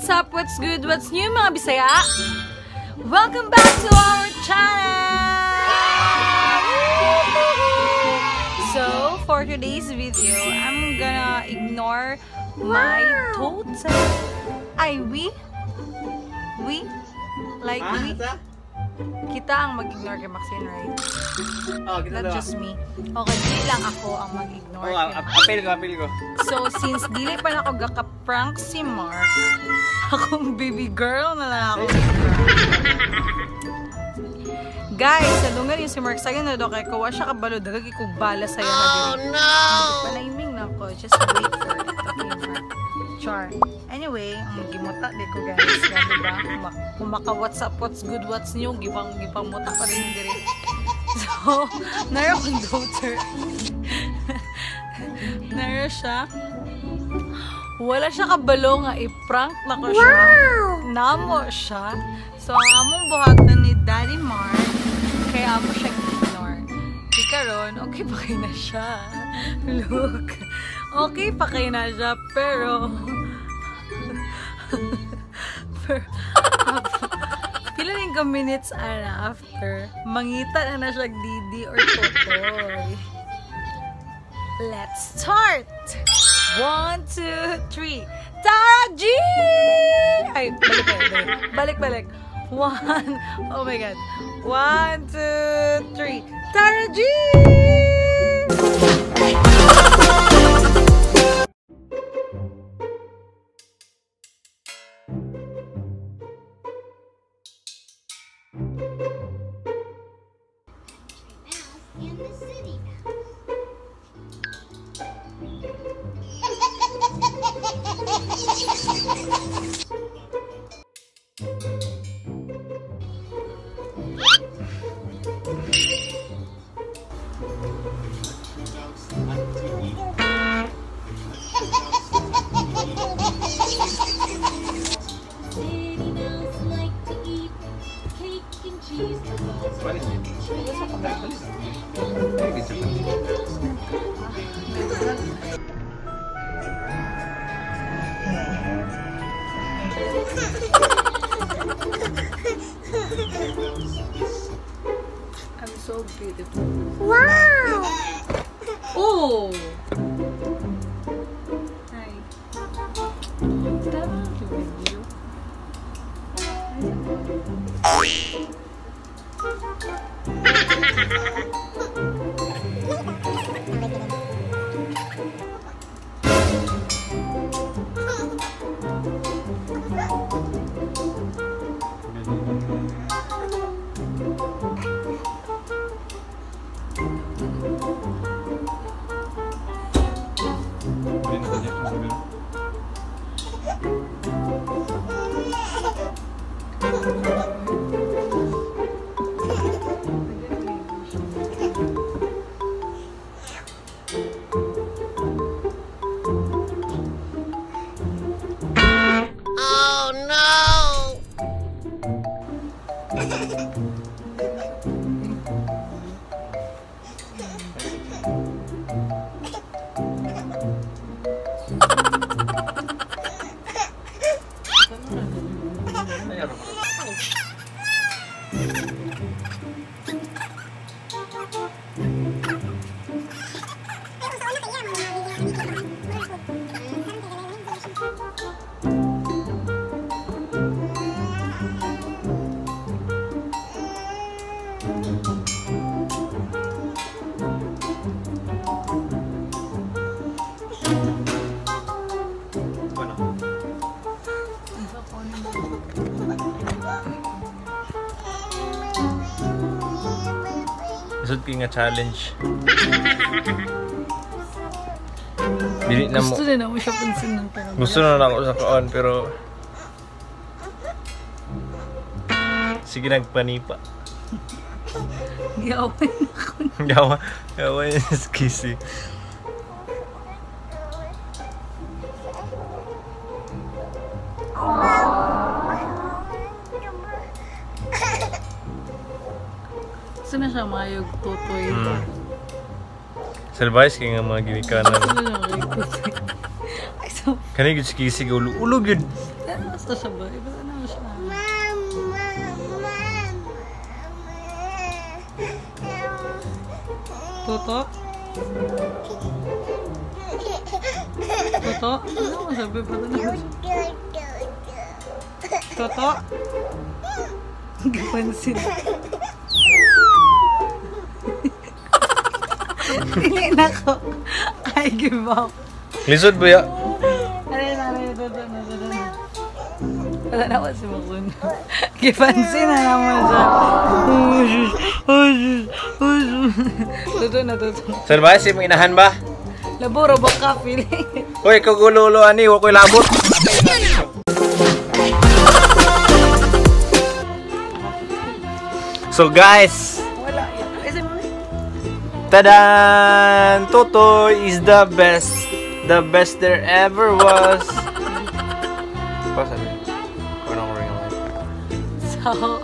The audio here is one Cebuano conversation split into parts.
What's up? What's good? What's new, mga Bisaya? Welcome back to our channel! So, for today's video, I'm gonna ignore my total. Ay, we? We? Like we? Kita ang mag-ignore kay Maxine, right? Oh, kita Not just me. Okay, dili lang ako ang mag-ignore. Oh, apil ko. So, since dili pa na ako gaka-prank si Mark, akong baby girl na lang ako. Guys, salungan yung si Mark. Sayo na daw kay kuha siya kabalo. Dagag ikubala sa'yo na dili. Oh no! Palaiming na ako. Just wait for it. Okay, Mark. Char. Anyway, ang gimuta di ko, guys. Grabe ba? Kung maka what's up, what's good, what's new, gibang muta pa rin diri. So, naro akong daughter. Naro siya. Wala siya kabalo nga i-prank na ko siya. Wow! Namo siya. So, ang among buhatan ni Daddy Mark, kaya amo siya ignore. Di karon, okay pa kayo na siya. Look. Okay pa kayo na siya, pero pero pila rin ka minutes ana after, mangita na na siya Didi or Totoy. Let's start! 1, 2, 3. Tara G! Ay, balik, balik, balik. Balik, balik. 1, oh my God. 1, 2, 3. Tara G! And the city mouse. City mouse like to eat cake and cheese. The balls are country mouse. City mouse. I'm so beautiful. Wow! Oh! Hi. Tama ang video. Oh no! Isod kay nga challenge. Dili na mo. Gusto na mo siya pansin ng pero. Gusto na ako sa kaon pero sige nagpanipa. Giaway na ako. Gawa, gawa yung skisi. Gusto na siya mayog tutoy. Salvage kay nga mga ginikanan. Gusto na siya mayog tutoy. Ay, so Kani gud si Kisi ulo ulo gyud. Basta siya ba? Basta na siya. Toto? Toto? Ano mo sabi? Basta na siya. Toto? Gipansin. Dili na ko. I give up. Lisod ba ya? Aray na, aray, toto na, toto na. Wala na ako si Makun. Gipansin na naman siya. Oh, sus. Oh, sus. Oh, sus. Toto na, toto. Sir ba? Si mong inahan ba? Laboro ba ka, feeling? Hoy, kagulo-ulo ani, wa ko'y labot. So guys, Wala. Isa mo. tadan! Totoy is the best. The best there ever was. Pa sabi? Ano ko rin? So,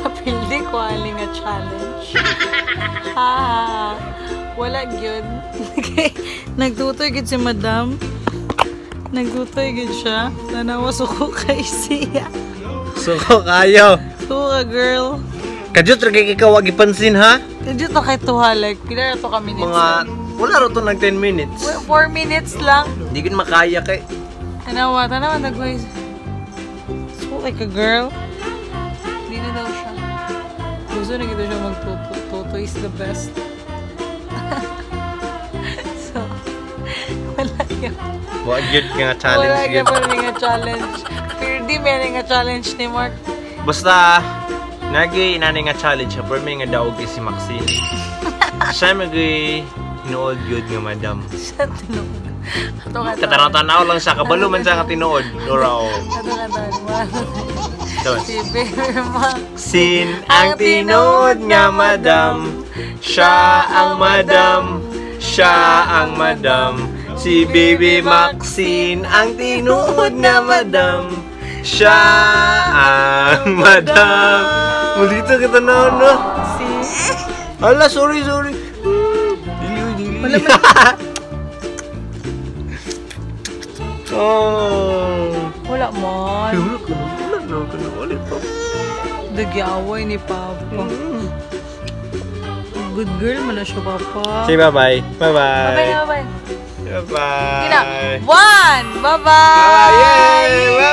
napildi ko ali nga challenge. Ha, wala gyud. Okay. Nagtutoy gyud si Madam. Nagtutoy gyud siya. Nanawa suko kay siya. Suko kayo. Suko ka, girl. Kadyot ra kay ikaw wa gipansin ha? Kadyot na kay tuha like pila ra to ka minutes? Mga wala ra to nag 10 minutes. 4 minutes lang. Di gud makaya kay. Tanawa, tanawa nagway. Suko kay ka, girl. Di na daw siya. Gusto na gito siya magtuto. Toto is the best. So, wala yun. Wa gyud nga challenge Wala gyud. yun nga challenge. Pero di meron nga challenge ni Mark. Basta nagi inani nga challenge siya pero may nga daog kay si Maxine. Siya magay tinuod gyud nga madam. Siya tinuod. Ato ka. Katanaw-tanaw lang siya kabalo man siya nga tinuod. Dora o. Ato ka. Doon. Si Baby Sin ang tinuod nga madam. Siya ang madam. Siya ang madam. Si Baby Maxine ang tinuod na madam. Siya ang madam. Muli kita na no. Si... Hala, sorry, sorry. Dili, dili. Wala Oh. Wala man. Wala ko na, wala na, wala na, ulit pa. Nagyaway ni Papa. Good girl man na siya, Papa. Say bye-bye. Bye-bye. Bye-bye, bye-bye. Bye-bye. Sige na. One! Bye-bye! Bye! Yay!